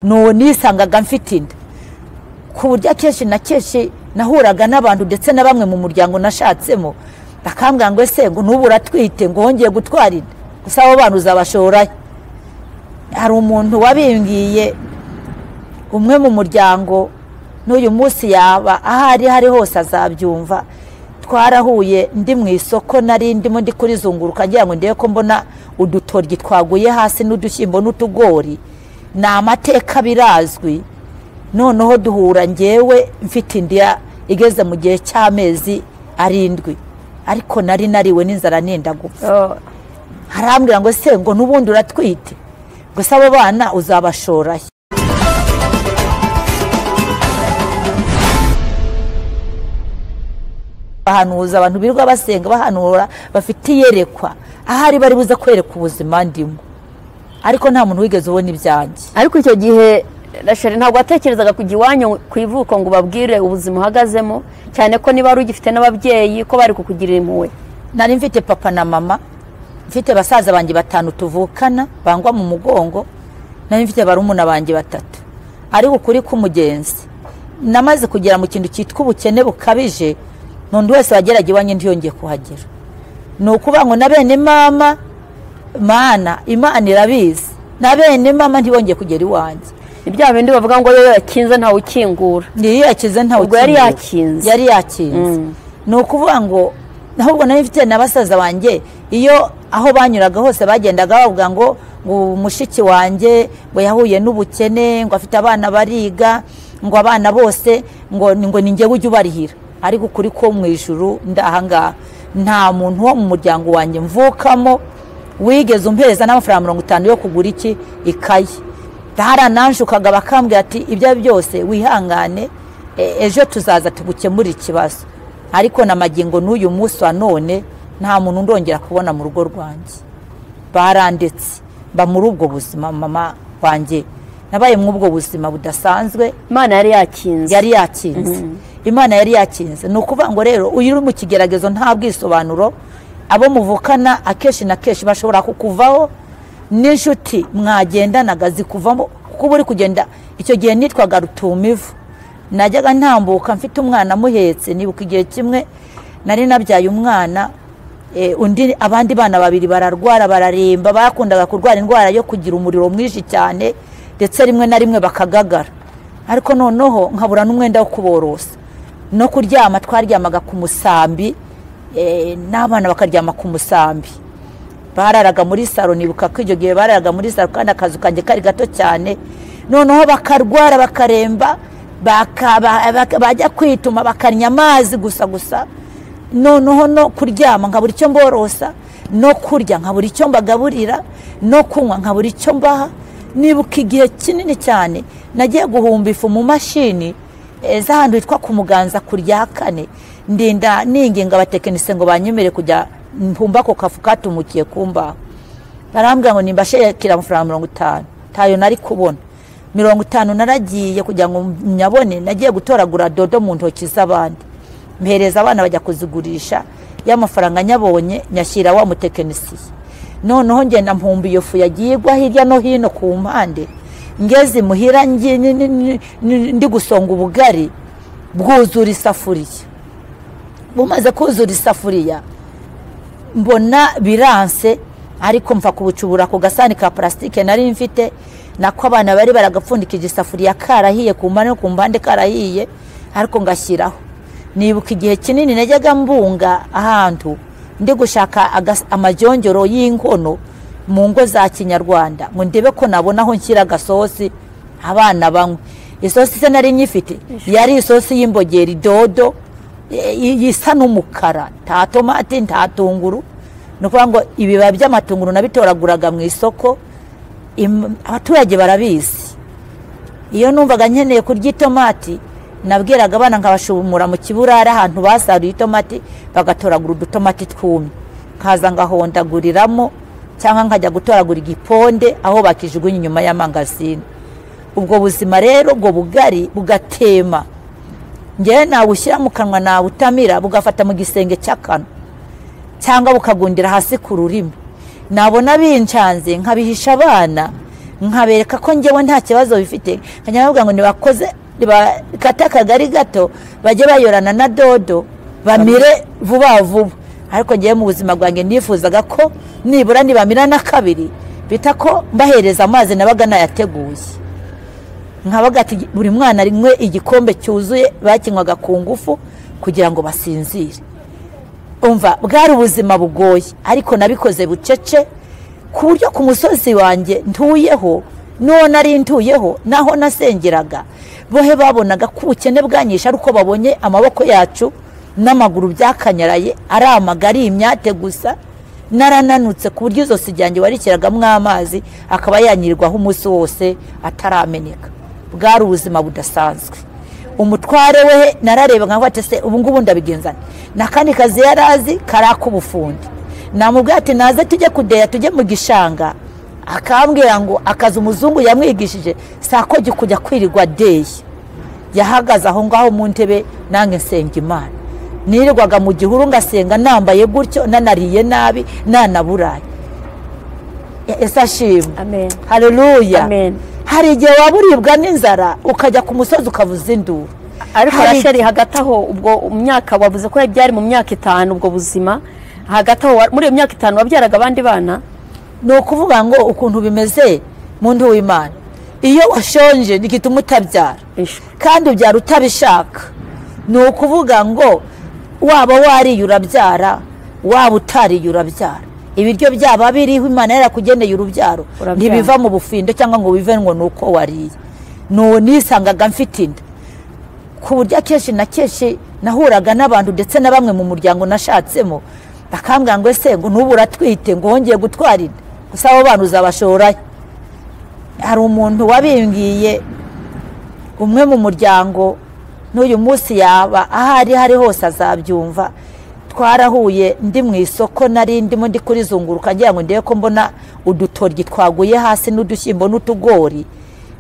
Nuwo nisangaga mfite inda, ku buryo akenshi na kenshi nahuraga n'abantu ndetse na bamwe mu muryango nashatsemo bakambwira ngo ese ngo n'ubu uratwite, ngo wongeye gutwara inda, gusa abo bana uzabashorayo. Hari umuntu wabimbwiye umwe mu muryango, n'uyu munsi yaba aho ari hose azabyumva. Twarahuye ndi mu isoko, nari ndimo ndi kurizunguruka ngira ngo ndebe ko mbona udutoryi twaguye hasi n'udushyimbo n'utugori, ni amateka birazwi. Noneho duhura ngewe mfite inda igeze mu gihe cy'amezi 7, ariko nari nariwe n'inzara nenda gupfa. Arambwira ngo se ngo n'ubundi uratwite, gusa abo bana uzabashorayo. Bahanuza abantu birirwa basenga bahanura bafite iyerekwa, ahari bari buze kwereka ubuzima ndimo, ariko nta muntu wigeze ubona ibyanjye. Ariko icyo gihe Rachel ntabwo watekerezaga kujya iwanyu ku ivuko ngo ubabwire ubuzima uhagazemo, cyane ko niba wari ugifite n'ababyeyi ko bari kukugirira impuhwe? Nari mfite papa na mama, mfite basaza banjye 5 tuvukana bangwa mu mugongo, nari mfite barumuna banjye 3. Ariko ukuri k'umugenzi, namaze kugera mu kintu cyitwa ubukene bukabije, n'undi wese wageraga iwanjye ntiyongeye kuhagera. Ni ukuvuga ngo na bene mama, mana Imana irabizi, na bene mama ntibongeye kugera iwanjye. Ni bya bindi bavuga ngo iyo yakinze ntawe ukingura. Iyo yakinze ntawe ukingura. Ubwo yari yakinze. Yari yakinze. Ni ukuvuga ngo ahubwo nari mfite na basaza banjye, iyo aho banyuraga hose bagendaga bavuga ngo mushiki wanjye ngo yahuye n'ubukene, ngo afite abana bariga, ngo abana bose ngo ni njyewe ujya ubarihira. Ariko ukuri ko mu ijuru ndahangaha nta muntu wo mu muryango wanjye mvukamo wigeze umpereza n'amafaranga 50 yo kugura iki ikayi. Barananjukaga bakambwira ati ibyo byose wihangane, ejo tuzaza tugukemura ikibazo. Ariko na magingo n'uyu munsi wa none nta muntu ndongera kubona mu rugo rwanjye. Barandetse mba muri ubwo buzima, mama wanjye nabaye mu ubwo buzima budasanzwe. Imana yari yakinze. Yari yakinze. Imana yari yakinze. Ni ukuvuga ngo rero uyu uri mu kigeragezo nta bwisobanuro, abo muvukana akenshi na kenshi bashobora kukuvaho, n'inshuti mwagendanaga zikuvamo, kuko uba uri kugenda. Icyo gihe nitwaga Rutumivu, najyaga ntambuka mfite umwana amuhetse. Nibuka igihe kimwe nari nabyaye umwana, undi abandi bana 2 bararwara bararemba, bakundaga kurwara indwara yo kugira umuriro mwinshi cyane, ndetse rimwe na rimwe bakagagara. Ariko noneho nkabura n'umwenda wo kuborosa, no kuryama twaryamaga ku musambi, n'abana bakaryama ku musambi. Bararaga muri saro, nibuka ko icyo gihe bararaga muri saro kandi akazu kanjye kari gato cyane. Noneho bakarwara bakaremba, bajya kwituma bakarnya amazi gusa gusa. Noneho no kuryama nkabura icyo mborosa, no kurya nkabura icyo mbagaburira, no kunywa nkabura icyo mbaha. Nibuka igihe kinini cyane nagiye guhumba ifu mu mashini z'ahantu hitwa ku Muganza kurya kane, ndinda ninginga abatekinisiye ngo banyemere kujya mpumba ko kafu katumukiye kumba. Barambwira ngo nimbashekira amafaranga 50, tayo nari kubona 50. Naragiye kugira ngo nyabone, nagiye gutoragura dodo mu ntoki z'abandi, mpereza abana bajya kuzigurisha, ya mafaranga nyabonye nyashyira wa mutekinisiye. Noneho ngenda mpumba iyo fu yagiye igwa hirya no hino ku mpande, ngeze muhira ndi gusonga ubugari bwuzura isafuriya. Bumaze kuzura isafuriya mbona biranse, ariko mfa kubucubura ku gasani ka plastike nari mfite, nako abana bari baragapfundikije isafuriya karahiye ku mpande no ku mpande karahiye, ariko ngashyiraho. Nibuka igihe kinini najyaga mbunga ahantu ndi gushaka amajonjoro y'inkono mu ngo za Kinyarwanda, ngo ndebe ko nabona aho nshyira agasosi abana banywe. Isosi se nari nyifite yari isosi y'imbogeri dodo isa n'umukara, nta tomati nta tunguru. Ni ukuvuga ngo ibibabi by'amatunguru nabitoraguraga mu isoko, abaturage barabizi. Iyo numvaga nkeneye kurya itomati nabwiraga abana nkabashumura mu kiburara ahantu basaruye itomati, bagatoragura udutomati twumye, nkaza ngahondaguriramo, cyangwa nkajya gutoragura igiponde aho bakijugunya inyuma y'amangazini. Ubwo buzima rero ubwo bugari bugatema, ngewe nawushyira mu kanwa nawutamira, bugafata mu gisenge cy'akanwa cyangwa bukagundira hasi ku rurimi. Nabona bincanze nkabihisha abana, Nkabereka ko njyewe nta kibazo bifite, nkajya bavuga ngo nibakoze bakate akagari gato bajye bayorana na dodo bamire vuba vuba. Ariko njyewe mu buzima bwanjye nifuzaga ko nibura nibamira na kabiri bita ko mbahereza amazi nabaga nayateguye. Nkabaga ati buri mwana arinywe igikombe cyuzuye, bakinywaga ku ngufu kugira ngo basinzire. Umva bwari ubuzima bugoye, ariko nabikoze bucece ku buryo ku musozi wanjye ntuyeho n'uwo nari ntuyeho naho nasengeraga bohe babonaga ko ubukene bwanyishe ari uko babonye amaboko yacu n'amaguru byakanyaraye ari amagari imyate gusa. Narananutse ku buryo izosi ryanjye warikiragamo amazi akaba yanyirirwaho umunsi wose atarameneka. Bwari ubuzima budasanzwe. Umutware we narareba nkavuga ati se ubu ngubu ndabigenzana, n'akandi kazi yarazi karaka ubufundi. Namubwira ati naze tujye kudeya tujye mu gishanga, akambwira ngo akazi umuzungu yamwigishije sako kujya kwirirwa deya. Yahagaze aho ngaho mu ntebe nange nsenga Imana. Nirirwaga mu gihuru ngasenga nambaye gutyo, nanariye nabi, nanaburaye. Ese ashimwe. Amen. Haleluya. Amen. Hari igihe waba uribwa n'inzara ukajya ku musozi ukavuza induru. Ariko Rachel, hagati aho ubwo myaka wavuze ko byari mu myaka 5 ubwo buzima, hagati aho muri iyo myaka 5 wabyaraga abandi bana? Ni ukuvuga ngo ukuntu bimeze muntu w'Imana, iyo washonje nigituma utabyara kandi ubyara utabishaka. Ni ukuvuga ngo waba wariye urabyara, waba utariye urabyara. Ibiryo byaba biriho Imana yarakugeneye urubyaro, ntibiva mu bufindo cyangwa ngo bive ngo nuko wariye. No nisangaga mfite inda ku buryo akenshi na kenshi nahuraga n'abantu ndetse na bamwe mu muryango nashatsemo bakambwira ngo ese ngo nubu uratwite ngo wongeye gutwara inda, gusa abo bantu uzabashorayo. Hari umuntu wabimbwiye umwe mu muryango, n'uyu munsi yaba ahari hari hose azabyumva. Twarahuye ndi mu isoko nari ndimo ndi kurizunguruka ngira ngo ndebe ko mbona udutoryi twaguye hasi n'udushyimbo n'utugori,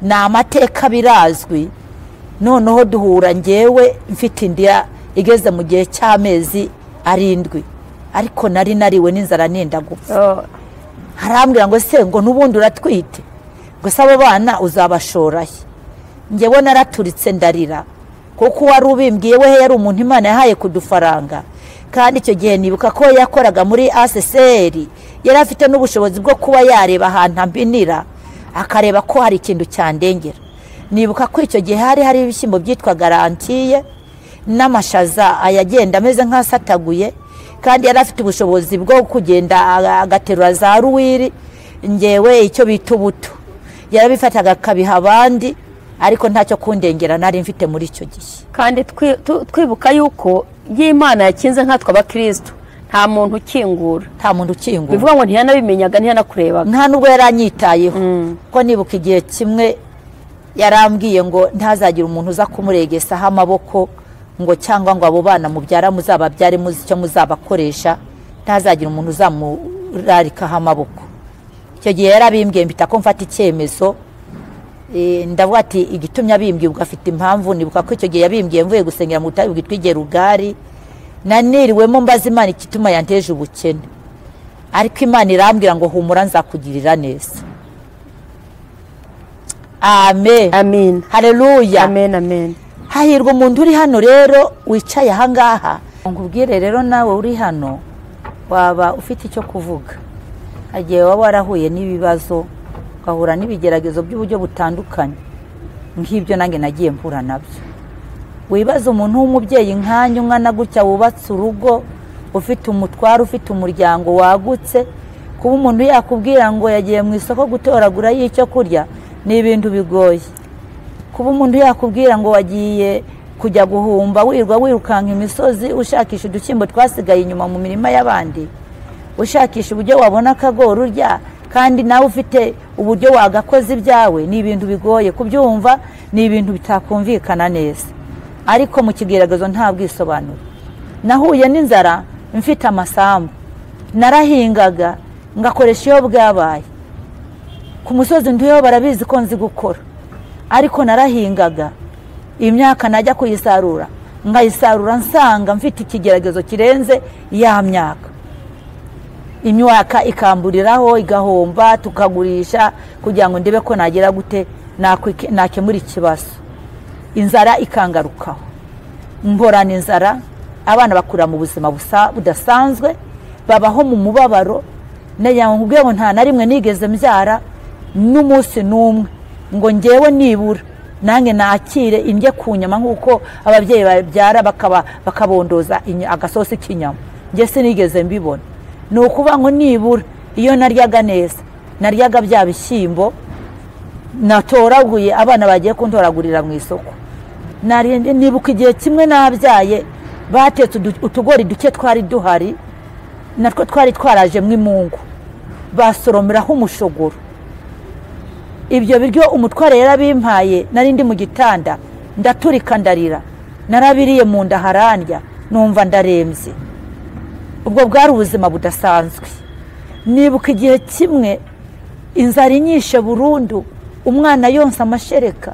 ni amateka birazwi. Noneho duhura ngewe mfite inda igeze mu gihe cy'amezi 7, ariko nari nariwe n'inzara nenda gupfa. Arambwira ngo se ngo nubundi uratwite, gusa abo bana uzabashoraye. Ngewe naraturitse ndarira, kuko wari ubimbwiye we yari umuntu Imana yahaye kudufaranga, kandi icyo gihe nibuka ko yakoraga muri ACCR, yari afite n'ubushobozi bwo kuba yareba ahantu ambinira akareba ko hari ikintu cyandengera. Nibuka ko icyo gihe hari ibishyimbo byitwa garantiye n'amashaza ayagenda ameze nk'asataguye, kandi yari afite ubushobozi bwo kugenda agaterura za ruwiri, ngewe icyo bita ubuto yarabifataga akabiha abandi, ariko ntacyo kundengera nari mfite muri icyo gihe. Kandi twibuka yuko y'Imana yakinze nkatwe abakristo, nta muntu ukingura, nta muntu ukingura. Bivuga ngo ntiyanabimenyaga, ntiyanakurebaga, nta nubwo yaranyitayeho. Ko nibuka igihe kimwe yarambwiye ngo ntazagira umuntu uza kumuregesaho amaboko, ngo cyangwa ngo abo bana mubyara muzababyare muzi icyo muzabakoresha, ntazagira umuntu uzamurarikaho amaboko. Icyo gihe yarabimbwiye mpita ko mfata icyemezo. Ndavuga ati igitumye abimbwiye ubwo afite impamvu. Nibuka ko icyo gihe yabimbwiye mvuye gusengera mu butayu bwitwa Igerugari, naniriwemo mbaza Imana igituma yanteje ubukene, ariko Imana irambwira ngo humura nzakugirira neza. Amen. Amen. Haleluya. Amen, amen. Hahirwa umuntu uri hano rero wicaye aha ngaha. Nkubwire rero nawe uri hano waba ufite icyo kuvuga, agiye waba warahuye n'ibibazo, ugahura n'ibigeragezo by'uburyo butandukanye nk'ibyo nange nagiye mpura nabyo. Wibaza umuntu w'umubyeyi nkanyu umwana gutya wubatse urugo, ufite umutwaro, ufite umuryango wagutse, kuba umuntu yakubwira ngo yagiye mu isoko gutoragura y'icyo kurya ni ibintu bigoye. Kuba umuntu yakubwira ngo wagiye kujya guhumba wirwa wirukanka imisozi ushakisha udushyimbo twasigaye inyuma mu mirima y'abandi, ushakisha uburyo wabona akagori urya kandi nawe ufite uburyo wagakoze ibyawe, ni ibintu bigoye kubyumva, ni ibintu bitakumvikana neza. Ariko mu kigeragezo nta bwisobanuro. Nahuye n'inzara mfite amasambu, narahingaga ngakoresha iyo bwabaye. Ku musozi ntuyeho barabizi ko nzi gukora, ariko narahingaga imyaka najya kuyisarura nkayisarura nsanga mfite ikigeragezo kirenze ya myaka. Imyaka ikamburiraho igahomba, tukagurisha kugira ngo ndebe ko nagera gute nakemura ikibazo. Inzara ikangarukaho, mporana inzara, abana bakura mu buzima budasanzwe, babaho mu mubabaro. Nkubwiye ngo nta na rimwe nigeze mbyara n'umunsi n'umwe ngo ngewe nibura nange nakire indye ku nyama nk'uko ababyeyi babyara bakabondoza agasosi k'inyama. Njye sinigeze mbibona. Ni ukuvuga ngo nibura iyo naryaga neza, naryaga bya bishyimbo natoraguye, abana bagiye kuntoragurira mu isoko. Nibuka igihe kimwe nabyaye batetse utugori duke twari duhari, natwo twari twarajemo imungu, basoromeraho umushogoro. Ibyo biryo umutware yarabimpaye, nari ndi mu gitanda ndaturika ndarira, narabiriye mu nda harandya, numva ndarembye. Ubwo bwari ubuzima budasanzwe. Nibuka igihe kimwe inzara inyishe burundu, umwana yonsa amashereka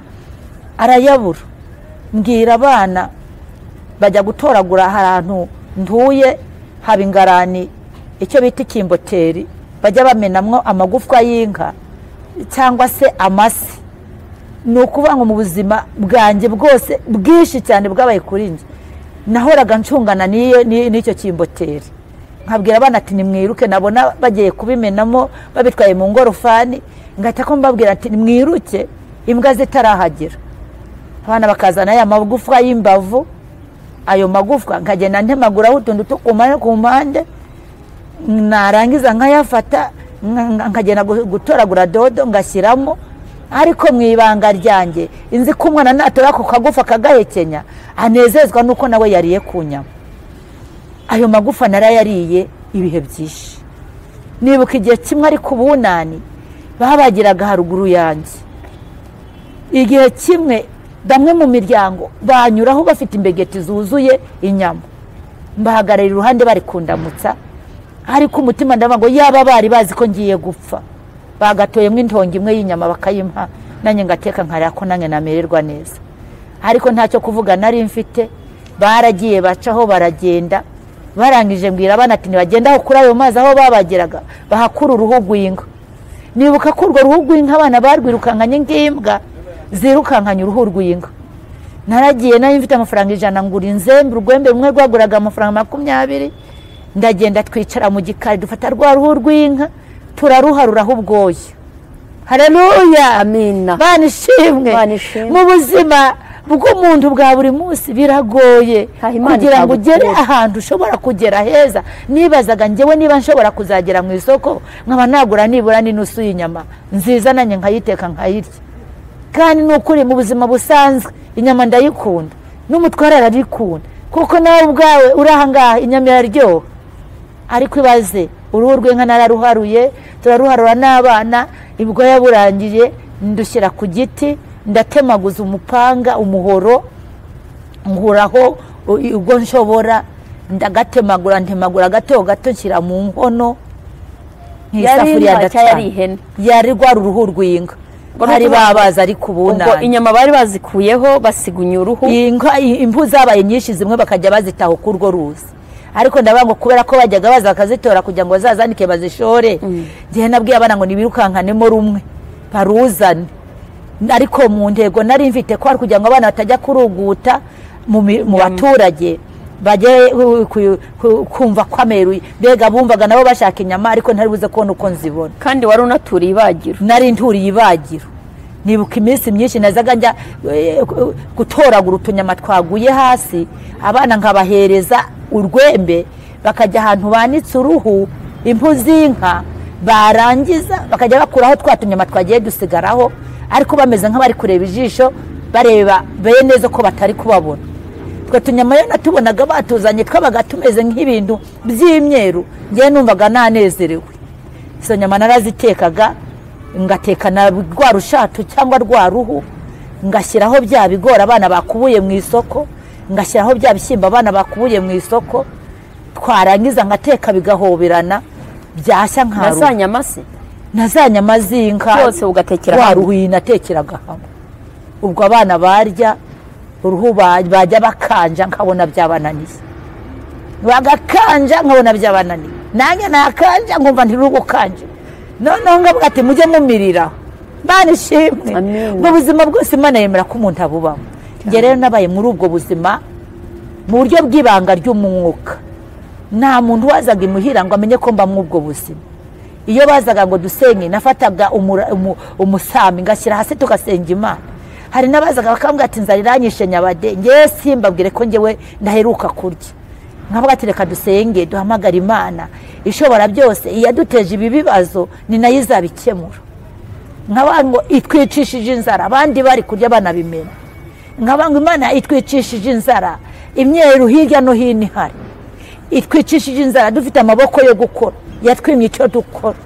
arayabura. Mbwira abana bajya gutoragura ahantu ntuye haba ingarani, icyo bita ikimboteri, bajya bamenamwo amagufwa y'inka cyangwa se amase. Ni ukuvuga ngo mu buzima bwanjye bwose bwinshi cyane bwabaye kuri njye, nahoraga ncungana n'icyo kimboteri. Nkabwira abana ati nimwiruke, nabona bagiye kubimenamo babitwaye mu ngorofani, ngahita ko mbabwira ati nimwiruke imbwa zitarahagera. Abana bakazana ya magufwa y'imbavu, ayo magufwa nkagenda ntemaguraho utuntu two ku mpande, narangiza nkayafata nkagenda gutoragura dodo ngashyiramo. Ariko mu ibanga ryanjye inzi ko umwana natora ako kagufa kagahekenya anezezwa nuko nawe yariye ku nyama. Ayo magufa narayariye ibihe byinshi. Nibuka igihe kimwe ari ku bunani babagiraga haruguru yanjye. Igihe kimwe bamwe mu miryango banyuraho bafite imbegeti zuzuye inyama, mbahagarara iruhande bari kundamutsa, ariko umutima ndavuga ngo yaba bari bazi ko ngiye gupfa, bagatoyemo intongi imwe y'inyama bakayimpa, nanjye ngateka nkarira ko nanjye namererwa neza. Ariko ntacyo kuvuga nari mfite. Baragiye bacaho baragenda, barangije mbwira abana ati ntibagenda aho kuri ayo mazi aho babageraga bahakura uruhu rw'inka. Nibuka ko urwo ruhu rw'inka abana barwirukankanye nk'imbwa zirukankanye uruhu rw'inka. Naragiye nari mfite amafaranga 100 ngura inzembe, urwembe rumwe rwaguraga amafaranga 20, ndagenda twicara mu gikari dufata rwa ruhu rw'inka turaruharuraho ubwoya. Haleluya, amina. Bana ishimwe. Mu buzima bw'umuntu bwa buri munsi biragoye kugira ngo ugere ahantu ushobora kugera heza. Nibazaga njyewe niba nshobora kuzagera mu isoko nkaba nagura nibura n'inusu y'inyama nziza nanjye nkayiteka nkayirya. Kandi n'ukuri mu buzima busanzwe inyama ndayikunda, n'umutware ararikunda, kuko nawe ubwawe uri aha ngaha inyama iraryoha. Ariko ibaze uruhu rw'inka nararuharuye, turaruharura n'abana, ubwoya burangiye ndushyira ku giti, ndatemaguza umupanga umuhoro, nkuraho ubwo nshobora, ndagatemagura ntemagura gato gato nshyira mu nkono nk'isafuriya ndacana. Yari rwa ruhu rw'inka bari babaza ariko ubunani. Ubwo inyama bari bazikuyeho basigunya uruhu. Inka impu zabaye nyinshi zimwe bakajya bazitaho kurwo ruzi. Ariko ndavuga ngo kubera ko bajyaga baza bakazitora kugira ngo bazazanike bazishore, ngiye nabwiye abana ngo nibirukankanemo rumwe baruzane. Ariko mu ntego nari mfite ko ari kugira ngo abana batajya kuruguta mu baturage bajye kumva kwameruye, mbega bumvaga nabo bashaka inyama, ariko ntari buze kubona uko nzibona. Kandi wari unaturiye ibagiro. Nari nturiye ibagiro. Nibuka iminsi myinshi nazaga njya gutoragura utunyama twaguye hasi, abana nkabahereza urwembe, bakajya ahantu banitse uruhu impu z'inka, barangiza bakajya bakuraho twa tunyama twagiye dusigaraho, ariko bameze nk'abari kureba ijisho bareba bene neza ko batari kubabona. Twe tunyama yo natubonaga batuzanye twabaga tumeze nk'ibintu by'imyeru, ngiye numvaga nanezerewe. Izo nyama narazitekaga, ngateka na rwa rushato cyangwa rwa ruhu, ngashyiraho bya bigori abana bakubuye mu isoko, ngashyiraho bya bishyimbo abana bakubuye mu isoko, twarangiza ngateka bigahoberana byashya nkaru. Na za nyama se? Na za nyama z'inka byose ugatekera hamwe. Rwa ruhu natekeraga hamwe. Ubwo abana barya uruhu bajya bakanja nkabona byabananiye, bagakanja nkabona byabananiye. Nanjye nakanja ngumva ntirugukanje. Noneho ngavuga ati mujye mumirira. Imana ishimwe. Mu buzima bwose Imana yemera ko umuntu abubamo. Njye rero nabaye muri ubwo buzima mu buryo bw'ibanga ry'umwuka. Nta muntu wazaga imuhira ngo amenye ko mba muri ubwo buzima. Iyo bazaga ngo dusenge nafataga umusambi ngashyira hasi tugasenga Imana. Hari n'abazaga bakambwira ati inzara iranyishe nyabade, ngewe simbabwire ko ngewe ndaheruka kurya. Nkavuga ati reka dusenge duhamagare Imana ishobora byose, iyaduteje ibi bibazo ni nayo izabikemura. Nkavuga ngo itwicishije inzara abandi bari kurya banabimena. Nkavuga ngo Imana itwicishije inzara imyeru hirya no hino ihari. Itwicishije inzara dufite amaboko yo gukora, yatwimye icyo dukora.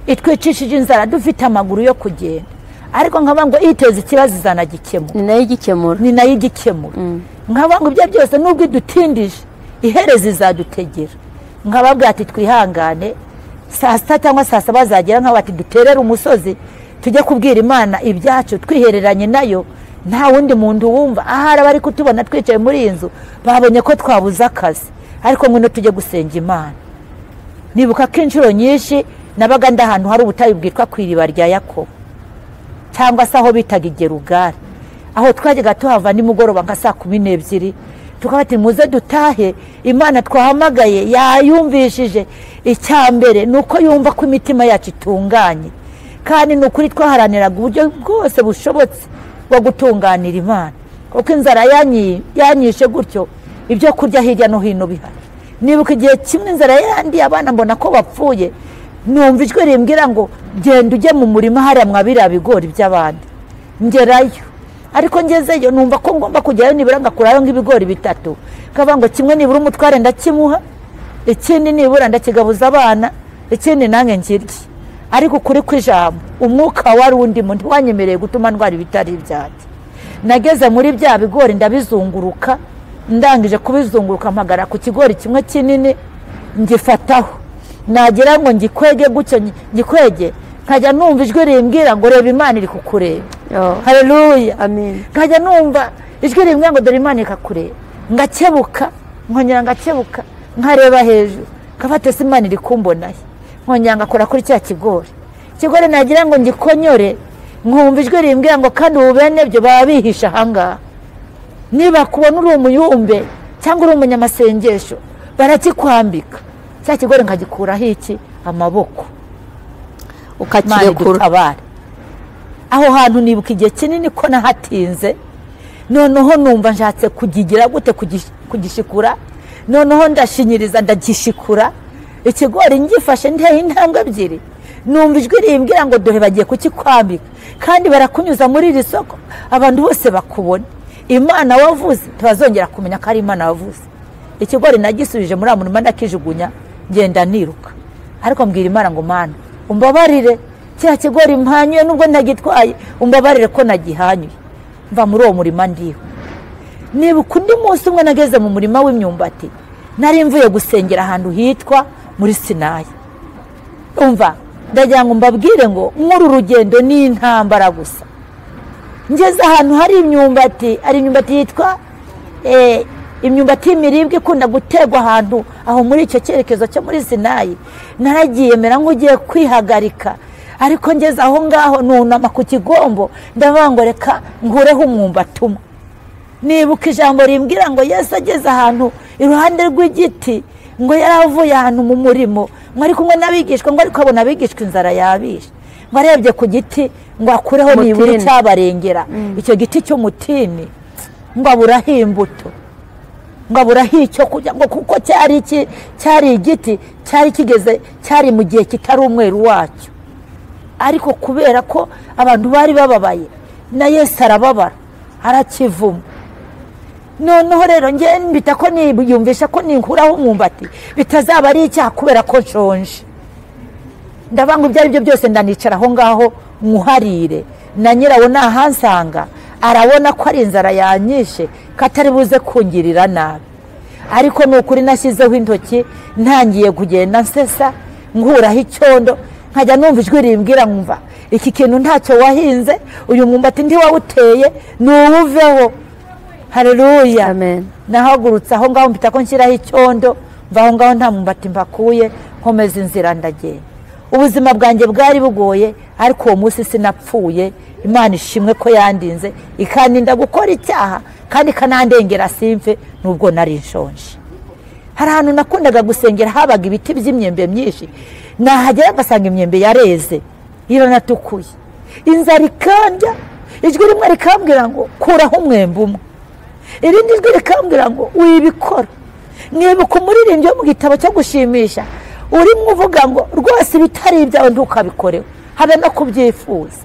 Itwicishije inzara dufite amaguru yo kugenda. Ariko nkavuga ngo iteze ikibazo izanagikemura. Ni nayo igikemura. Ni nayo igikemura. Nkavuga ngo ibyo byose nubwo idutindije ihereza izadutegera. Nkababwira ati twihangane, saa sita cyangwa saa saba zagera nkaba ati duterere umusozi tujye kubwira Imana ibyacu twihereranye nayo, nta wundi muntu wumva. Ahari abari kutubona twicaye muri iyi nzu babonye ko twabuze akazi, ariko ngwino tujye gusenga Imana. Nibuka ko inshuro nyinshi nabaga ndi ahantu hari ubutayu bwitwa ku iriba rya Yakobo, cyangwa se aho bitaga igerugari, aho twajyaga tuhava nimugoroba nka saa 12, tukaba ati muze dutahe, Imana twahamagaye yayumvishije. Icya mbere ni uko yumva ko imitima yacu itunganye, kandi ni ukuri twaharaniraga uburyo bwose bushobotse bwo gutunganira Imana, kuko inzara yanyishe gutyo ibyo kurya hirya no hino bihari. Nibuka igihe kimwe inzara yarandiye abana mbona ko bapfuye, numva ijwi rimbwira ngo genda ujye mu murima hariya mwabiriya bigori by'abandi. Ngerayo, ariko ngezeyo numva ko ngomba kujyayo nibura ngakurayo nk'ibigori 3, kavuga ngo kimwe nibura umutware ndakimuha, ikindi nibura ndakigabuza abana, ikindi nange nkirye. Ariko ukuri kw'ijambo umwuka wari undimo ntiwanyemereye gutuma ndwara ibitari ibyanjye. Nageze muri bya bigori ndabizunguruka, ndangije kubizunguruka mpagara ku kigori kimwe kinini ngifataho, nagira ngo ngikwege gutyo ngikwege, nkajya numva ijwi rimbwira ngo reba Imana iri kukureba. Haleluya, amen. Nkajya numva ijwi rimbwira ngo dore Imana ikakureba, ngakebuka, nkongera ngakebuka, nkareba hejuru nkafata se Imana iri kumbonaye, nkongera ngakora kuri cya kigori. Ikigori nagira ngo ngikonyore, nkumva ijwi rimbwira ngo kandi ubu bene byo baba bihisha ahangaha, niba kubona uri umuyumbe cyangwa uri umunyamasengesho barakikwambika. Cya kigori nkagikuraho iki amaboko, ukakirekura. Aho hantu nibuka igihe kinini ko nahatinze, noneho numva nshatse kugigira gute kugishikura, noneho ndashinyiriza ndagishikura. Ikigori ngifashe nteye intambwe 2, numva ijwi rimbwira ngo dore bagiye kukikwambika, kandi barakunyuza muri iri soko abantu bose bakubona. Imana wavuze ntibazongera kumenya ko ari Imana wavuze. Ikigori nagisubije muri murima ndakijugunya, ngenda niruka. Ariko mbwira Imana ngo Mana umbabarire, cya kigori mpanyuye nubwo ntagitwaye, umbabarire ko nagihanyuye. Mva muri uwo murima ndiho. Nibuka undi munsi umwe nageze mu murima w'imyumbati, nari mvuye gusengera ahantu hitwa muri Sinayi. Umva ndagira ngo mbabwire ngo nk'uru rugendo ni intambara gusa. Ngeze ahantu hari imyumbati, ari imyumbati yitwa imyumbati y'imiribwa ikunda gutegwa ahantu aho muri icyo cyerekezo cyo muri Sinayi. Naragiye mera nk'ugiye kwihagarika, ariko ngeze aho ngaho nunama ku kigombo ndavuga ngo reka nkureho umwumbati umwe. Nibuka ijambo rimbwira ngo Yesu ageze ahantu iruhande rw'igiti, ngo yaravuye ahantu mu murimo, ngo ari kumwe n'abigishwa, ngo ariko abona abigishwa inzara yabishe, ngo arebye ku giti ngo akureho nibura icyabarengera, icyo giti cy'umutini, ngo aburaho imbuto, ngo aburaho icyo kurya, ngo kuko cyari igiti cyari kigeze, cyari mu gihe kitari umweru wacyo. Ariko kubera ko abantu bari bababaye, na Yesu arababara arakivuma. Noneho rero nge mbita ko niyumvisha ko ninkuraho umwumbati bitazaba ari icyaha kubera ko nshonje. Ndabanga ibyo ari byo byose ndanicara aho ngaho nkuharire, na nyirawo nahansanga arabona ko ari inzara yanyishe katari buze kungirira nabi. Ariko ni ukuri nashyizeho intoki ntangiye kugenda nsesa nkuraho icyondo, nkajya numva ijwi rimbwira nkumva iki kintu ntacyo wahinze, uyu mwumbati ntiwawuteye, nuwuveho. Haleluya, amen. Nahagurutse aho ngaho mpita ko nshyiraho icyondo, mva aho ngaho nta mwumbati mbakuye, Nkomeza inzira ndagenda. Ubuzima bwanjye bwari bugoye, ariko uwo munsi sinapfuye. Imana ishimwe ko yandinze, ikaninda gukora icyaha kandi ikanandengera simfe nubwo nari nshonje. Hari ahantu nakundaga gusengera habaga ibiti by'imyembe myinshi, nahagera ngasanga imyembe yareze iranatukuye, inzara ikandya. Ijwi rimwe rikambwira ngo kuraho umwembe umwe, irindi jwi rikambwira ngo wibikora. Nibuka umuririmbyi wo mu gitabo cyo gushimisha urimo uvuga ngo rwose ibitari ibyawe ntukabikoreho habe no kubyifuza.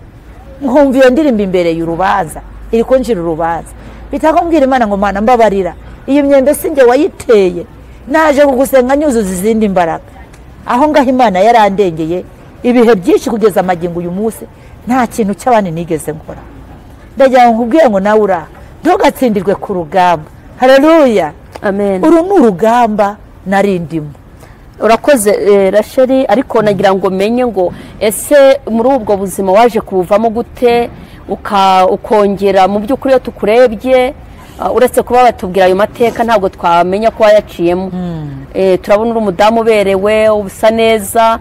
Nkumva iyo ndirimbo imbere y'urubanza iri kunjira urubanza, bitakumbwira Imana ngo Mana mbabarira, iyi myembe sinjye wayiteye, naje kugusenga nyuzuza izindi mbaraga. Aho ngaho Imana yarandengeye ibihe byinshi kugeza amagingo uyu munsi nta kintu cy'abandi nigeze nkora. Ndagira ngo nkubwire ngo nawe uraha ntugatsindirwe ku rugamba. Haleluya, amen. Uru ni urugamba narindimo. Urakoze Rachel, ariko nagira ngo menye ngo ese muri ubwo buzima waje kubuvamo gute, ukongera mu by'ukuri iyo tukurebye uretse kuba batubwira ayo mateka ntabwo twamenya ko wayaciyemo. Turabona uri umudamu uberewe usa neza.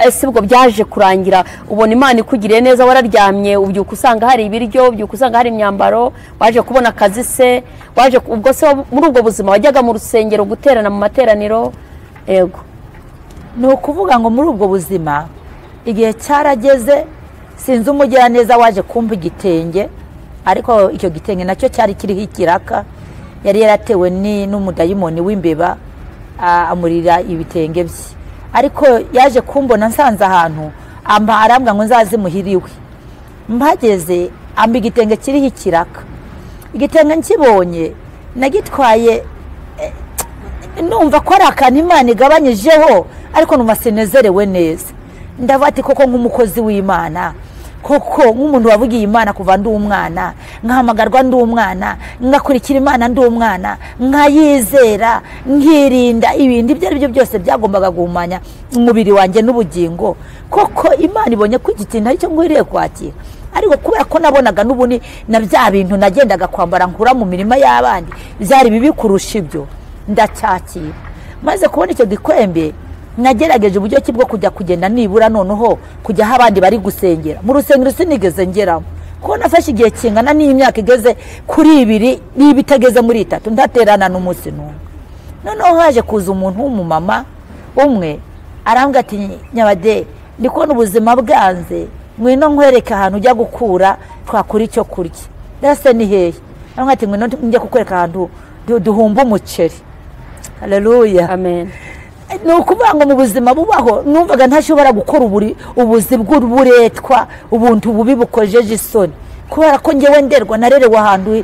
Ese ubwo byaje kurangira ubona Imana ikugiriye neza, wararyamye ubyuka usanga hari ibiryo, ubyuka usanga hari imyambaro, waje kubona akazi se, waje ubwo se muri ubwo buzima wajyaga mu rusengero guterana mu materaniro? Yego. Ni ukuvuga ngo muri ubwo buzima igihe cyarageze, sinzi umugiraneza waje kumva igitenge, ariko icyo gitenge nacyo cyari kiriho ikiraka, yari yaratewe n'umudayimoni w'imbeba amurira ibitenge bye. Ariko yaje kumbona nsanze ahantu arambwa ngo nzaze muhiriwe. Mpageze amba igitenge kiriho ikiraka. Igitenge nkibonye nagitwaye numva ko ari akantu Imana igabanyijeho, ariko numva sinezerewe neza. Ndavuga ati koko nk'umukozi w'Imana, koko nk'umuntu wavugiye Imana kuva ndi umwana, nkahamagarwa ndi umwana, ngakurikira Imana ndi umwana, nkayizera, nkirinda ibindi ibyo ari byo byose byagombaga guhumanya umubiri wanjye n'ubugingo, koko Imana ibonye ko iki kintu aricyo nkwiriye kwakira. Ariko kubera ko nabonaga n'ubuni na bya bintu nagendaga kwambara nkura mu mirima y'abandi byari bibi kurusha ibyo, ndacyakira. Maze kubona icyo gikwembe nagerageje uburyo ki bwo kujya kugenda nibura noneho kujya aho abandi bari gusengera. Mu rusengero sinigeze ngeramo, kuko nafashe igihe kingana n'imyaka igeze kuri 2 niba itageze muri 3 ndaterana n'umunsi n'umwe. Noneho haje kuza umuntu w'umumama umwe arambwira ati Nyabade, ndi kubona ubuzima bwanze, ngwino nkwereke ahantu ujya gukura twakura icyo kurya. Ndase ni hehe? Arambwira ati ngwino njye kukwereka ahantu duhumba umuceri. Haleluya, amen. Ni ukuvuga ngo mu buzima bubaho numvaga ntashobora gukora ubuzi bw'uburetwa, ubuntu bubi bukojeje isoni, kubera ko ngewe nderwa narerewe ahantu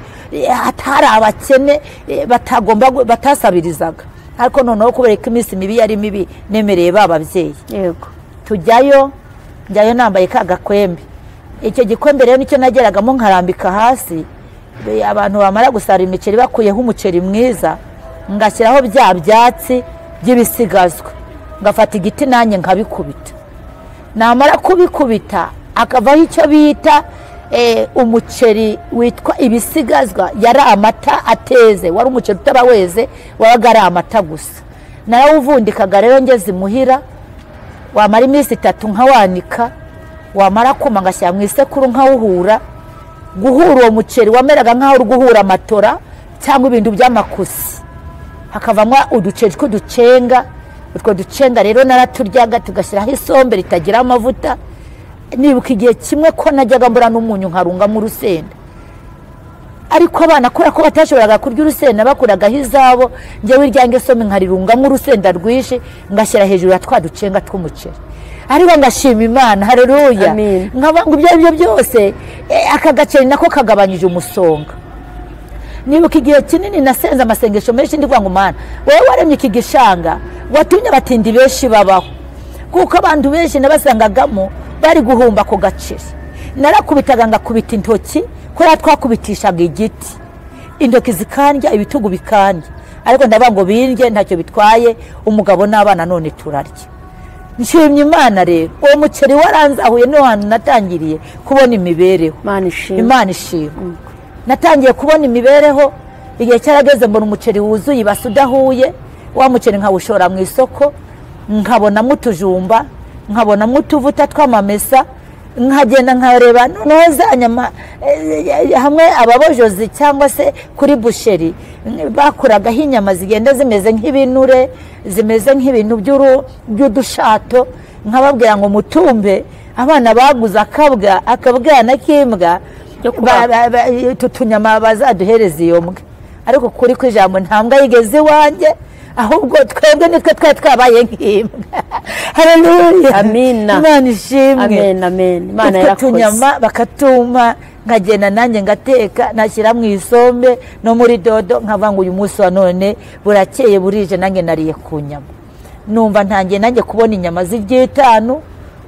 hatari abakene batagomba batasabirizaga. Ariko noneho kubera ko iminsi mibi yari mibi nemereye bababyeyi, yego, tujyayo, njyayo nambaye ka gakwembe. Icyo gikwembe rero nicyo nageragamo nkarambika hasi, abantu bamara gusara imiceri bakuyeho umuceri mwiza, ngashyiraho bya byatsi by'ibisigazwa, ngafata igiti nanjye nkabikubita. Namara kubikubita akavaho icyo bita umuceri witwa ibisigazwa, yari amata ateze, wari umuceri utaba weze, wabaga ari amata gusa. Narawuvundikaga rero ngeze imuhira, wamara iminsi 3 nkawanika, wamara kuma ngashyira mu isekuru nkawuhura. Guhura uwo muceri wameraga nkaho uri guhura amatora cyangwa ibintu by'amakusi, hakavamo uduceri tw'uducenga. Utwo ducenga rero naraturyaga, tugashyiraho isombe ritagira amavuta. Nibuka igihe kimwe ko najyaga mbura n'umunyu nkarunga mu rusenda, ariko abana kubera ko batashoboraga kurya urusenda bakuragaho izabo, njyewe iryange sombe nkarirungamo urusenda rwinshi ngashyira hejuru ya twa ducenga tw'umuceri. Ariko ngashima Imana, haleluya, nkaba ngo ibyo aribyo byose aka gaceri nako kagabanyije umusonga. Nibuka igihe kinini nasenze amasengesho menshi ndi ngo Mana wowe waremye iki gishanga watumye abatindi benshi babaho, kuko abantu benshi nabasangagamo bari guhumba ku gaceri. Narakubitaga ngakubita intoki, kubera twakubitishaga igiti, intoki zikandya, ibitugu bikandya, ariko ndavuga ngo birye ntacyo bitwaye, umugabo n'abana none turarya. Nshimye Imana rero, uwo muceri waranzahuye niho hantu natangiriye kubona imibereho. Imana ishimwe. Natangiye kubona imibereho igihe cyarageze mbona umuceri wuzuye ibase udahuye, wa muceri nkawushora mu isoko. Nkabonamo utujumba, nkabonamo utuvuta tw'amamesa, nkagenda nkareba noneho za nyama hamwe ababojozi cyangwa se kuri busheri bakuragaho inyama zigenda zimeze nk'ibinure, zimeze nk'ibintu by'udushato, nkababwira ngo mutumbe abana baguze akabwana k'imbwa utu tunyama bazaduhereza iyo mbwa. Ariko kuri kw'ijambo, nta mbwa yigeze iwanjye, ahubwo twebwe nitwe twari twabaye nk'imbwa. Haleluya! Amina. Imana ishimwe. Amen, amen. Imana Utwo yarakoze. tunyama bakatuma, nkagenda nanjye ngateka, nashyira mu isombe no muri dodo, nkavuga ngo uyu munsi wa none burakeye burije, nanjye nariye ku nyama. Numva ntangiye nanjye kubona inyama z'iry'itanu,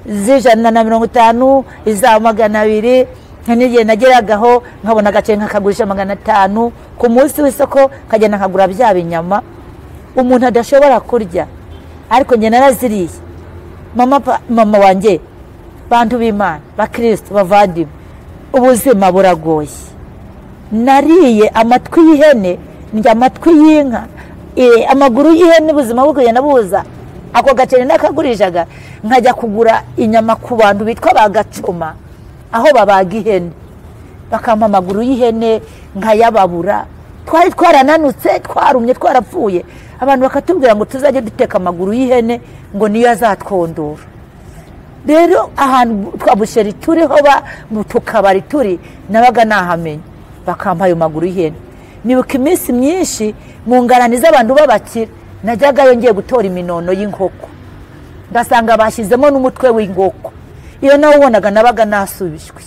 z'150, iza 200. N'igihe nageragaho nkabona agace nkakagurisha 500 ku munsi w'isoko, nkagenda nkagura bya binyama umuntu adashobora kurya, ariko njye naraziriye. Mama wanjye, bantu b'Imana, bakristo bavandimwe, ubuzima buragoye. Nariye amatwi y'ihene, ndya amatwi y'inka, amaguru y'ihene. Ubuzima bwo kugenda buza, ako gaceri nakagurishaga nkajya kugura inyama ku bantu bitwa bagacoma, aho babaga ihene, bakampa amaguru y'ihene nkayababura. Twari twarananutse, twarumye, twarapfuye. Abantu bakatubwira ngo tuzajye duteka amaguru y'ihene, ngo niyo azatwondora. Rero ahantu twa busheri turiho, ba mu tukabari turi, nabaga nahamenye, bakampa ayo maguru y'ihene. Nibuka iminsi myinshi mu ngarani z'abantu b'abakire najyagayo ngiye gutora iminono y'inkoko, ngasanga bashyizemo n'umutwe w'inkoko. Iyo nawe ubonaga nabaga nasubijwe,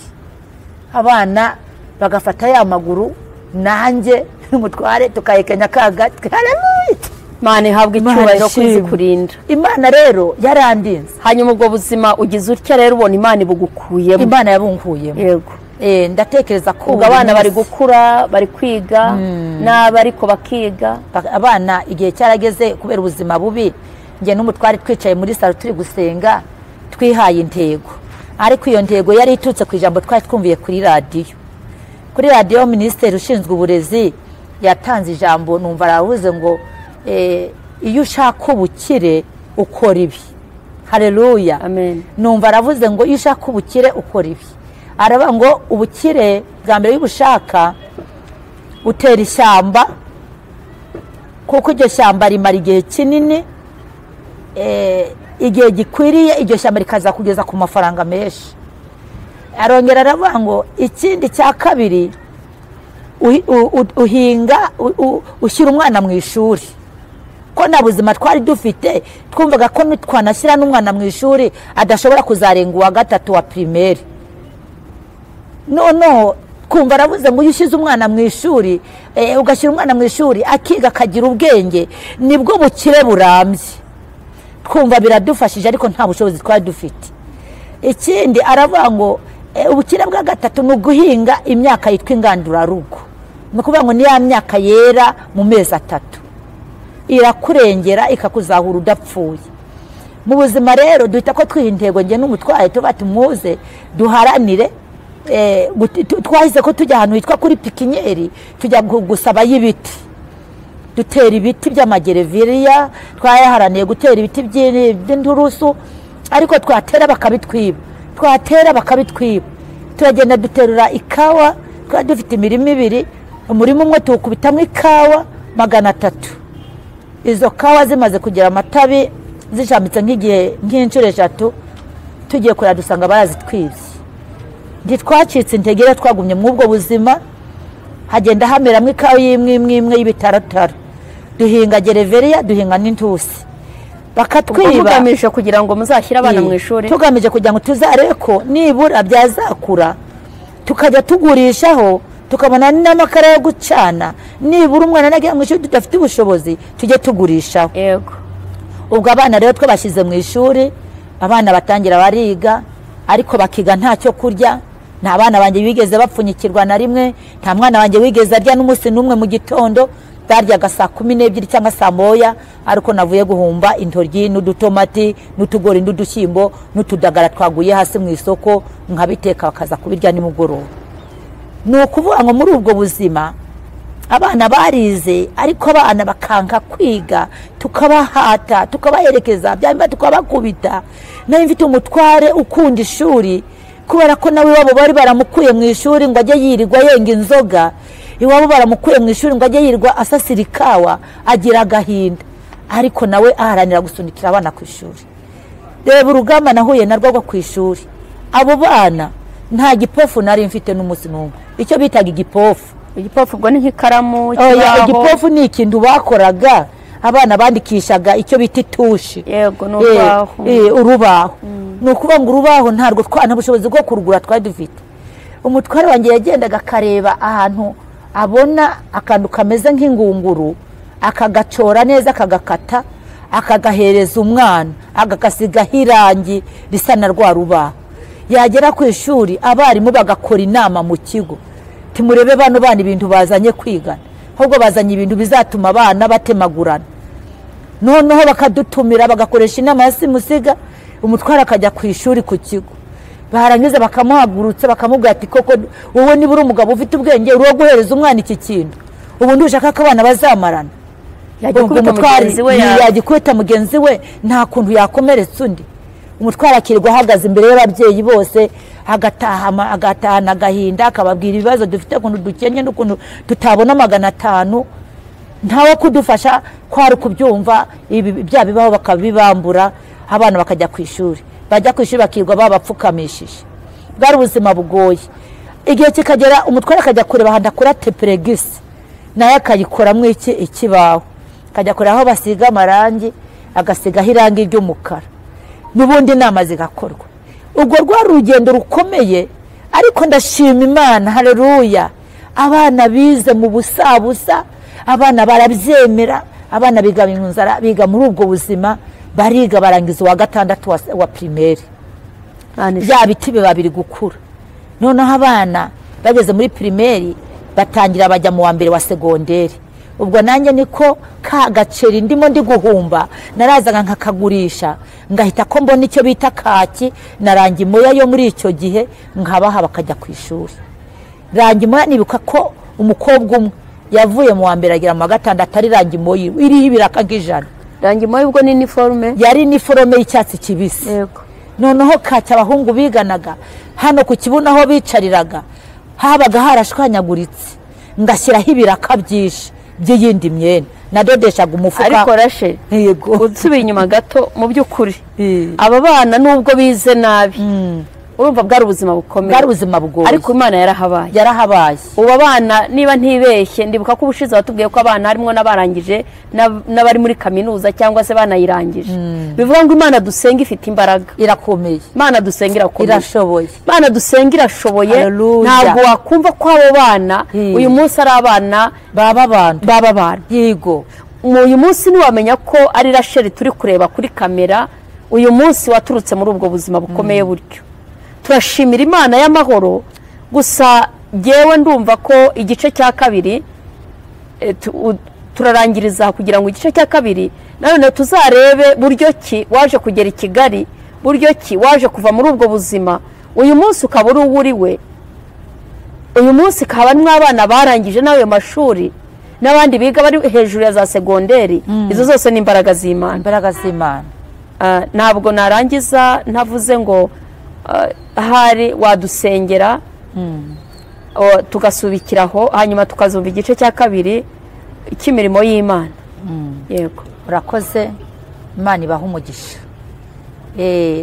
abana bagafata ya maguru, nanjye n'umutware tukahekenya kagatwe. Haleluya! Imana ihabwa Imana icyubahiro ko izi ishimwe. kurinda. Imana rero yarandinze. Hanyuma ubwo buzima ugize utya rero ubona Imana ibugukuyemo. Imana yabunkuyemo. Ndatekereza ko Ubwo abana bari buri munsi- gukura, bari kwiga nabi, ariko bakiga. Abana igihe cyarageze, kubera ubuzima bubi, njye n'umutware twicaye muri salo turi gusenga, twihaye intego. Ariko iyo ntego yari iturutse ku ijambo twari twumviye kuri radiyo. Kuri radiyo minisitiri ushinzwe uburezi yatanze ijambo, numva aravuze ngo iyo ushaka ubukire ukora ibi. Haleluya! Amen. Numva aravuze ngo iyo ushaka ubukire ukora ibi. Aravuga ngo ubukire bwa mbere iyo ubushaka utera ishyamba, kuko iryo shyamba rimara igihe kinini, igihe gikwiriye iryo shyamba rikazakugeza ku mafaranga menshi. Arongera aravuga ngo ikindi cya kabiri, uhinga, ushyira umwana mu ishuri. Ko nta buzima twari dufite, twumvaga ko twanashyira n'umwana mu ishuri adashobora kuzarenga uwa gatatu wa primaire. Noneho kumva aravuze ngo iyo ushyize umwana mu ishuri, ugashyira umwana mu ishuri akiga akagira ubwenge, nibwo bukire burambye. Twumva biradufashije, ariko nta bushobozi twari dufite. Ikindi aravuga ngo ubukire bwa gatatu ni uguhinga imyaka yitwa ingandurarugo. Ni ukuvuga ngo ni ya myaka yera mu mezi 3, irakurengera, ikakuzahura udapfuye mu buzima. Rero duhita ko twiha intego, njye n'umutwaye, tuba tumuze duharanire. Twahise ko tujya ahantu hitwa kuri pépinière, tujya gusabayo ibiti, dutera ibiti by'amagereveriya. Twayaharaniye gutera ibiti by'inturusu, ariko twatera bakabitwiba, twatera bakabitwiba. Turagenda duterura ikawa. Twari dufite imirima ibiri, umurima umwe tuwukubitamo ikawa 300. Izo kawa zimaze kugira amatabi, zishamitse nk'igihe nk'inshuro eshatu, tugiye kureba dusanga barazitwibye. Ntitwacitse intege, twagumye muri ubwo buzima. Hagenda hameramo ikawa y'imwe imwe imwe y'ibitaratara. Duhinga gereveriya, duhinga n'intusi, bakatwiba. Mugamije kugira ngo muzashyire abana mu ishuri. Tugamije kugira ngo tuzarebe ko nibura byazakura, tukajya tugurishaho, tukabona n'amakara yo gucana, nibura umwana najya mu ishuri tudafite ubushobozi tujye tugurishaho. Ubwo abana rero twabashyize mu ishuri, abana batangira bariga, ariko bakiga ntacyo kurya. Nta bana banjye bigeze bapfunyikirwa na rimwe, nta mwana wanjye wigeze arya n'umunsi n'umwe mu gitondo. Baryaga saa 12 cyangwa saa 1, ariko navuye guhumba intoryi n'udutomati n'utugori n'udushyimbo n'utudagara twaguye hasi mu isoko, nkabiteka, bakaza kubirya nimugoroba. Ni ukuvuga ngo muri ubwo buzima Abana barize ariko abana bakanka kwiga, tukabahata, tukabaherekeza, byamba tukabakubita. Nari mfite umutware ukunda ishuri, kubera ko nawe iwabo bari baramukuye mu ishuri ngo ajye yirirwa yenga inzoga, iwabo baramukuye mu ishuri ngo ajye yirirwa asasira ikawa, agira agahinda, ariko nawe aharanira gusunikira abana ku ishuri. Reba urugamba nahuye narwo rwo ku ishuri. Abo bana nta gipofu nari mfite n'umunsi n'umwe. Icyo bitaga igipofu, igipofu ubwo ni nk'ikaramu, ikibaho. Igipofu ni ikintu bakoraga abana bandikishaga icyo bita itushi. Yego, n'urubaho. Urubaho. Ni ukuvuga ngo urubaho ntarwo nta bushobozi bwo kurugura twari dufite. Umutware wanjye yagendaga akareba ahantu abona akantu kameze nk'ingunguru, akagacora neza, akagakata, akagahereza umwana, agakasigaho irangi risa na rwa rubaho. Yagera ku ishuri abarimu bagakora inama mu kigo, timurebe bano bana ibintu bazanye kwigana, ahubwo bazanye ibintu bizatuma abana batemagurana. Noneho bakadutumira bagakoresha inama ya simusiga, umutware akajya ku ishuri ku kigo, barangiza bakamuhagurutsa bakamubwira ati koko wowe niba uri umugabo ufite ubwenge uri guhereza umwana iki kintu, ubundi ushaka ko abana bazamarana. Yagikubita mugenzi we, nta kuntu yakomeretsa undi. Umutware akirirwa ahagaze imbere y'ababyeyi bose, agatahana agahinda, akababwira ibibazo dufite, ukuntu dukennye n'ukuntu tutabona 500, ntawe kudufasha kwari kubyumva. Ibi bya bibaho bakabibambura, abana bakajya ku ishuri, bajya ku ishuri bakirwa babapfukamishije. Bwari ubuzima bugoye. Igihe kikagera umutware akajya kureba ahantu akora teperegisi, naye akayikoramo ikibaho, akajya kureba aho basiga amarangi, agasigaho irangi ry'umukara, n'ubundi inama zigakorwa. Ubwo rwari urugendo rukomeye, ariko ndashima Imana, haleluya. Abana bize mu busabusa, abana barabyemera, abana biga mu nzara, biga muri ubwo buzima, bariga barangiza uwa 6 wa primaire. Bya biti biba biri gukura. Noneho abana bageze muri primaire batangira bajya mu wa mbere wa segonderi. Ubwo nanjye niko ka gaceri ndimo ndi guhumba, narazaga nkakagurisha, ngahita ko mbona icyo bita kaki na rangi moya yo muri icyo gihe, nkabaha bakajya ku ishuri. Rangi moya nibuka ko umukobwa umwe yavuye mu wa mbere agera mu wa 6 atari rangi moya iriho ibiraka nk'ijana. Rangi moya ubwo ni uniforme, yari uniforme y'icyatsi kibisi. Yego. Noneho kaki abahungu biganaga hano ku kibuno aho bicariraga habaga harashwanyaguritse, ngashyiraho ibiraka byinshi by'iyindi myenda nadodeshaga umufuka. Ariko Rachel, yego, usubiye inyuma gato, mu by'ukuri aba bana nubwo bize nabi, urumva bwari ubuzima bukomeye, bwari ubuzima bugoye, ariko Imana yarahabaye, yarahabaye. Ubu abana niba ntibeshye, ndibuka ko ubushize batubwiye ko abana harimo n'abarangije n'abari muri kaminuza cyangwa se banayirangije. Bivuga ngo Imana dusenga ifite imbaraga, irakomeye. Imana dusenga irakomeye, irashoboye. Imana dusenga irashoboye. Ntabwo wakumva ko abo bana uyu munsi ari abana baba abantu, baba abantu. Yego, uyu munsi ntiwamenya ko ari Rachel turi kureba kuri kamera, uyu munsi waturutse muri ubwo buzima bukomeye buryo. Turashimira Imana y'amahoro. Gusa jyewe ndumva ko igice cya kabiri turarangiriza kugira ngo igice cya kabiri nanone tuzarebe buryo ki waje kugera i Kigali, buryo ki waje kuva muri ubwo buzima, uyu munsi ukaba uri uwuriwe. Uyu munsi kaba n'abana barangije n'ayo mashuri n'abandi biga bari hejuru ya za segonderi. Izo zose ni imbaraga z'Imana, imbaraga z'Imana. Ntabwo narangiza ntavuze ngo hari wadusengera tugasubikiraho, hanyuma tukazumva igice cya kabiri cy'imirimo y'Imana. Yego, urakoze. Imana ibahe umugisha.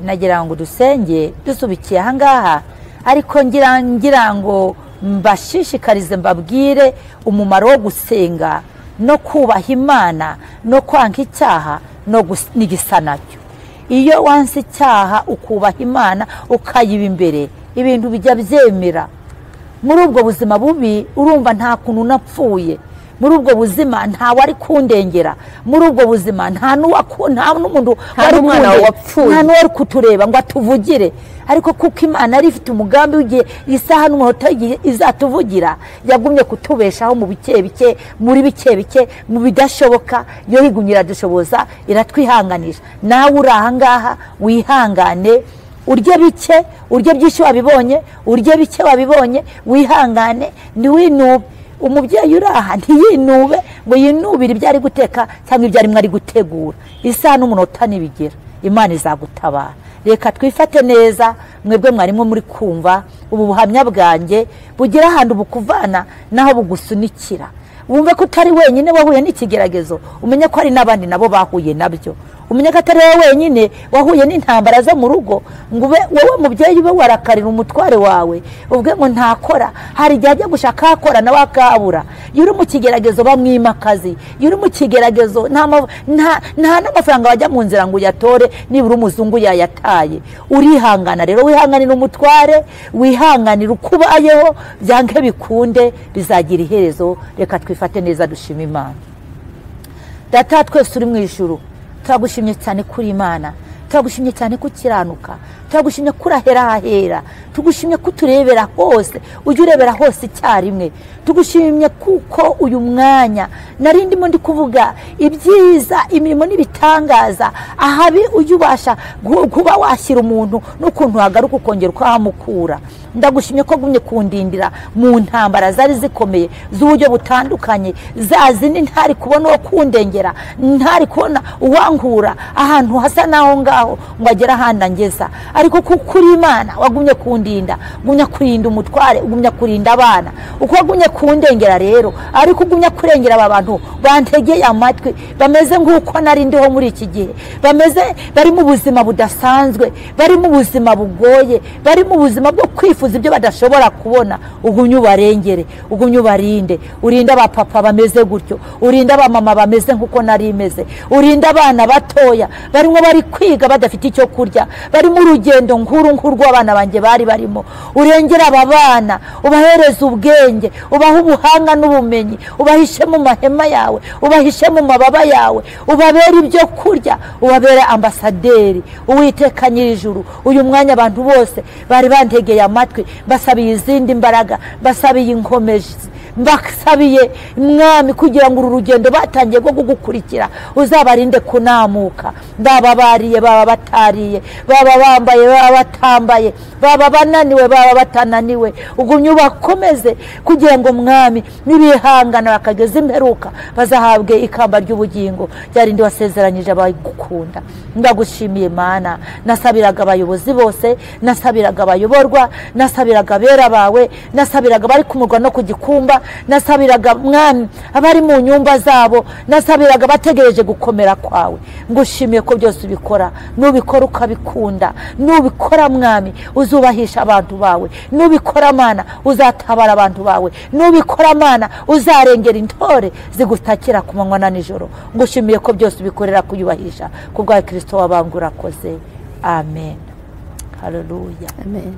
Nagira ngo dusenge dusubikiye aha ngaha, ariko ngira ngo mbashishikarize, mbabwire umumaro wo gusenga no kubaha Imana no kwanga icyaha no n'igisa nacyo. Iyo wanse icyaha ukubaha Imana ukayiba imbere, ibintu bijya byemera. Muri ubwo buzima bubi urumva nta kuntu napfuye, muri ubwo buzima nta wari kundengera, muri ubwo buzima nta n'umuntu wari kutureba ngo atuvugire. Ariko kuko Imana yari ifite umugambi w'igihe, isaha n'umunota igihe izatuvugira, yagumye kutubeshaho mu bike bike, muri bike bike, mu bidashoboka, yo igumye iradushoboza, iratwihanganisha. Nawe uri aha ngaha wihangane, urye bike, urye byinshi wabibonye, urye bike wabibonye, wihangane, ntiwinube. Umubyeyi uri aha ntiyinube ngo yinubire ibyo ari guteka cyangwa ibyo arimo ari gutegura. Isaha n'umunota nibigera Imana izagutabara. Reka twifate neza, mwebwe mwarimo muri kumva ubu buhamya bwanjye bugira ahantu bukuvana naho bugusunikira. Wumve ko utari wenyine wahuye n'ikigeragezo, umenye ko hari n'abandi nabo bahuye nabyo. Umenye ko atari wowe wenyine wahuye n'intambara zo mu rugo, ngo ube wowe mubyeyi ube warakarira umutware wawe ubwe ngo ntakora. Hari igihe ajya gushaka akora nawe akabura. Iyo uri mu kigeragezo bamwima akazi, iyo uri mu kigeragezo nta n'amafaranga wajya mu nzira ngo uyatore, nibura umuzungu yayataye. Urihangana rero, wihanganira umutware, wihanganira uko ubayeho, byange bikunde bizagira iherezo. Reka twifate neza dushima Imana. Data twese uri mu ijuru, turagushimye cyane kuri Imana, turagushimye cyane kukiranuka, turagushimye kurahera hahera, tugushimye kuturebera hose, ujye urebera hose icyarimwe. Tugushimye kuko uyu mwanya nari ndimo ndi kuvuga ibyiza, imirimo n'ibitangaza, ahabi ujye ubasha kuba washyira umuntu n'ukuntu hagaruka ukongera ukahamukura. Ndagushimye ko gumye kundindira mu ntambara zari zikomeye z'uburyo butandukanye, zazindi ntari kubona uwo kundengera, ntari kubona uwankura ahantu hasa naho ngaho ngo agere ahandi angeza. Ariko kuko uri Imana wagumye kundinda, ugumya kurinda umutware, ugumya kurinda abana, uko wagumye kundengera rero, ariko ugumya kurengera aba bantu bantegeye amatwi, bameze nk'uko nari ndiho muri iki gihe, bameze bari mu buzima budasanzwe, bari mu buzima bugoye, bari mu buzima bwo kwifuza ibyo badashobora kubona. Ugumye ubarengere, ugumye ubarinde, urinde abapapa bameze gutyo, urinde abamama bameze nk'uko nari meze, urinde abana batoya barimo bari kwiga badafite icyo kurya, bari mu rugendo nkuru nk'urw'abana banjye bari barimo. Urengera aba bana, ubahereze ubwenge, ubahe ubuhanga n'ubumenyi, ubahishe mu mahema yawe, ubahishe mu mababa yawe, ubabere ibyo kurya, ubabere ambasaderi. Uwiteka nyir'ijuru, uyu mwanya abantu bose bari bantegeye amatwi, basabiye izindi mbaraga, basabiye inkomezi, mbasabiye Mwami kugira ngo uru rugendo batangiye rwo kugukurikira uzabarinde kunamuka. Baba bariye, baba batariye, baba bambaye, baba batambaye, baba bananiwe, baba batananiwe, ugumye ubakomeze kugira ngo Mwami nibihangana bakageza imperuka bazahabwe ikamba ry'ubugingo ryarindi wasezeranyije abagukunda. Ndagushimiye Mana. Nasabiraga abayobozi bose, nasabiraga abayoborwa, nasabiraga abera bawe, nasabiraga bari kumurwa no kugikumba, nasabiraga Mwami abari mu nyumba zabo, nasabiraga bategereje gukomera kwawe. Ngushimiye ko byose ubikora, nubikora ukabikunda, nubikora Mwami uzubahisha abantu bawe, nubikora Mana uzatabara abantu bawe, nubikora Mana uzarengera intore zigutakira ku manywa na nijoro. Ngushimiye ko byose ubikorera kuyubahisha ku bwa Kristo wabangura koze. Amen. Haleluya. Amen.